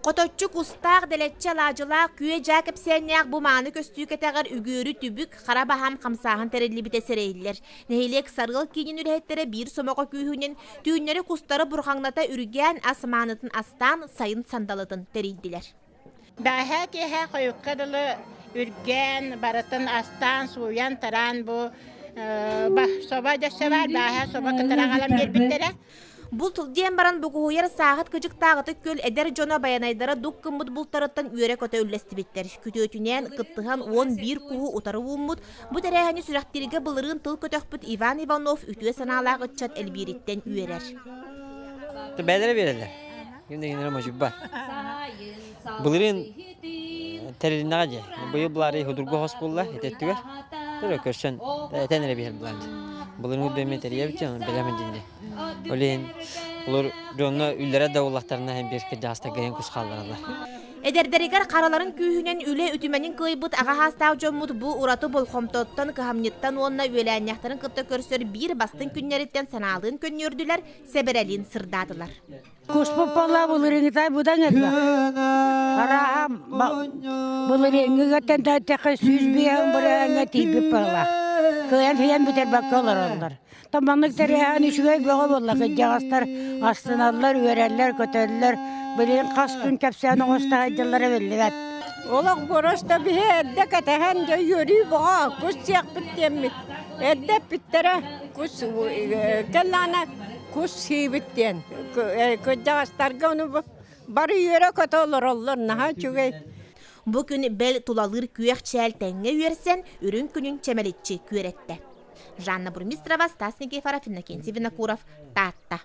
Хоточчу кустаах, дэлэччи алаадьылаах, күө-дьаа кэпсээннээх бу мааны көстүү кэтэҕэр үгүөрү түбүк, хара баһаам хамсааһын тэриллибитэ сэрэйиллэр. Нэһилиэк Сарыал киинин үлэһиттэрэ биир сомоҕо күүһүнэн түүннэри кустары бурҕаҥната үргээн, ас маанытын астаан, сайын сандалытын тэрийдилэр. Бэҕэһээ киэһэ хойукка дылы үргээн, барытын астаан, сууйан-тараан бу собо дөссө баар, бэҕэһээ собо кытары аҕалан биэрбиттэрэ. Булт диэн баран бугуһуйар сааһыт кыдьыктааҕытык күөл эдэр дьоно байанайдара дук гыммыт бултарыттан үөрэ-көтө үллэстибиттэр. Күтүөтүнээн кыттыһан 11 куһу утары ууммут, бу тэрээһини сүрэхтииргэ былырыын тыл көтөхпүт Иван Иванов үтүө санаалаах ыччат элбиириттэн үөрэр. Бээлэрэ биэрэллэр. Ким да кинилэр модьуйбат. Былырыын тэрилиннэҕэ дии. Быйыл былаары худургу хос буолла этеттүгэр. Төрө көрсөн этэн эрэ биһэр былаан. Былырыын үрдэммэ тэрийэбит дьон бэлэмин динди. Ол иһин олор дьонно үллэрэ да улахтарына һэн биир кырдьаҕастар гайан кус хааллараллар. Эдэрдэригэр хараларын күүһүнэн үлэ үтүмэнин кыайбыт аҕа саастаах дьоммут бу ураты болҕомтоттон, кыһамньыттан уонна үөлээнньэхтэрин кытта көрсөр биир бастыҥ күннэриттэн санаалыын көнньүөрдүлэр, сэбэрэлиин сырдаатылар. Куспут буолла былырыыҥҥытай быдан элбэх. Арааһа былырыыҥҥыгаттан тэхэ 105 бырыһыаҥҥа тиийбит быһыылаах. Кыайан сыйан бүтэрбэккэ олороллор. Таманнык тэрээһин үчүгэй бөҕө буолла. Кырдьаҕастар астыналлар, үөрэллэр, көтөллөр. Билигин хас күн кэпсээн оҥосто сылдьаллара биллибэт. Олох просто биһи эрдэ кэтэһэн дьэ үөрүү бөҕө кус сиэхпит диэммит. Эрдэ эппиттэрэ кус кэллэҕинэ кус сиибит диэн кырдьаҕастарга ону бары үөрэ-көтө олороллор наһаа үчүгэй. Бу күн бэл тулалыыр күөх чээл тэҥҥэ үөрсэн, үрүҥ күнүн чэмэличчи күөрэттэ. Жанна Бурмистрова, Стас Никифоров, Иннокентий Винокуров, Таатта.